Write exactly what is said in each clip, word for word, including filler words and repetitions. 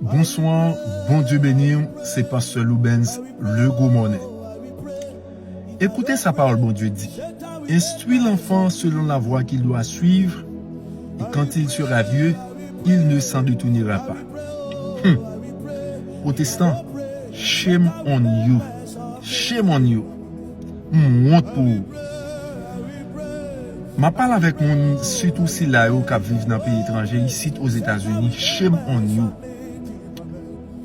Bonsoir, Bondieu béni w, se Pastè Loubens, le gros morne. Écoutez sa parole, Bondieu dit, instruis l'enfant selon la voie qu'il doit suivre, et quand il sera vieux, il ne s'en détournera pas. Hmm. Protestant, shame on you. Shame on you. M wont pou ou. M ap pale avèk moun, sitou sila yo k ap viv nan peyi etranje, isit Ozetazini, shame on you.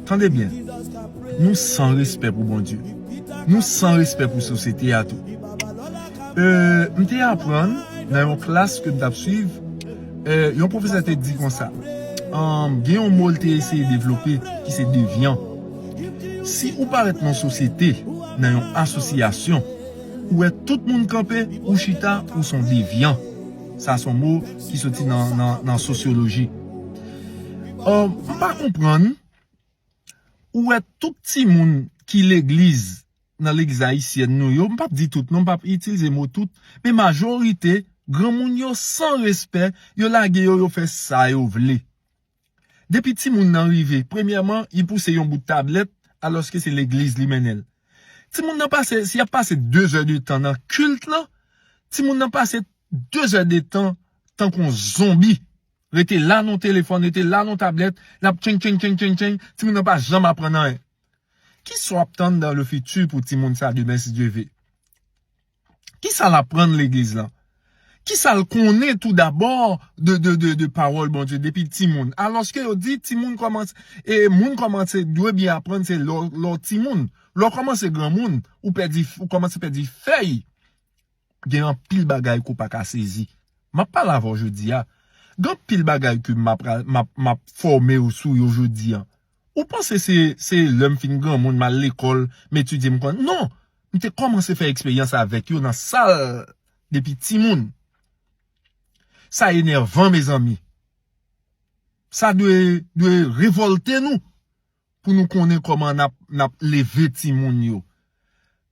Tande byen, nou san respè pou Bondye. Nou san respè pou sosyete a tou. Euh, m te aprann nan yon klas ke m t ap swiv, euh, yon pwofesè te di konsa, um, gen yon mo l te eseye devlope ki se devyan. Si ou parèt nan sosyete, nan yon asosyasyon, ou wè tout moun kanpe, ou chita, ou se yon devyan. Sa se yon mo ki soti nan, nan, nan sosyoloji. Um, m pa konprann, ou wè tout timoun ki legliz, nan legliz ayisyèn nou yo, m p ap di tout non, m p ap itilize mo tout, men majorite, granmoun yo san respè, yo lage yo, yo fè sa yo vle. Depi timoun nan rive, premyèman, li pouse yon bout tablèt, alòske se legliz li mennen l. Timoun nan pase, si y ap pase de zè de tan nan kilt lan, timoun nan pase de zè de tan tankou yon zonbi. Rete la nan telefòn, rete la nan tablèt, l ap tcheng, tcheng, tcheng, tcheng, tcheng, timoun nan pa janm aprann anyen. Kisa w ap tann dans le futur pou timoun sa demen, si Dye ve? Kisa l aprann legliz lan? Kisa l konnen tou dabò de, de, de, de pawòl Bondye depi timoun? Alòske yo di timoun kòmanse, e moun kòmanse dwe byen aprann se lè w, lè w timoun. Lè w kòmanse granmoun, ou pèdi, ou kòmanse pèdi fèy. Gen anpil bagay ke w pa ka sezi. M ap pale avè w jodi a. Gen anpil bagay ke m ap, m ap, m ap fòme w sou yo jodi a. Ou panse se, se lè m fin granmoun, m al lekòl, m etidye, m konn. Non! M te kòmanse fè eksperyans avèk yo nan sal depi timoun. Sa enèvan, mezanmi. Sa dwe, dwe revòlte nou pou nou konnen kòman n ap, n ap leve timoun yo.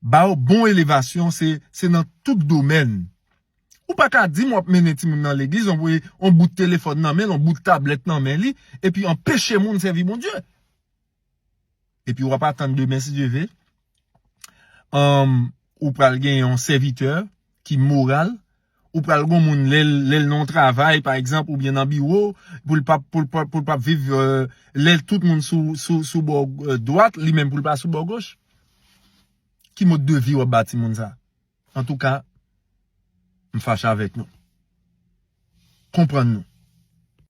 Ba yo bon elevasyon, se, se nan tout domèn. Ou pa ka di m w ap mennen timoun nan legliz, w voye yon bout telefòn nan men l, yon bout tablèt nan men li, epi anpeche moun sèvi Bondye. Epi w ap atann demen, si Dye ve, um, ou pral gen yon sèvitè ki moral, ou pral gen moun lè l, lè l nan yon travay, pa egzanp, oubyen nan biwo, pou l p ap, pou l p ap, pou l p ap viv, euh, lè tout moun sou, sou, sou bò, euh, dwat, li menm pou l pa sou bò goch. Ki mòd de vi w ap ba timoun sa? Antouka, m fache avèk nou. Konprann nou.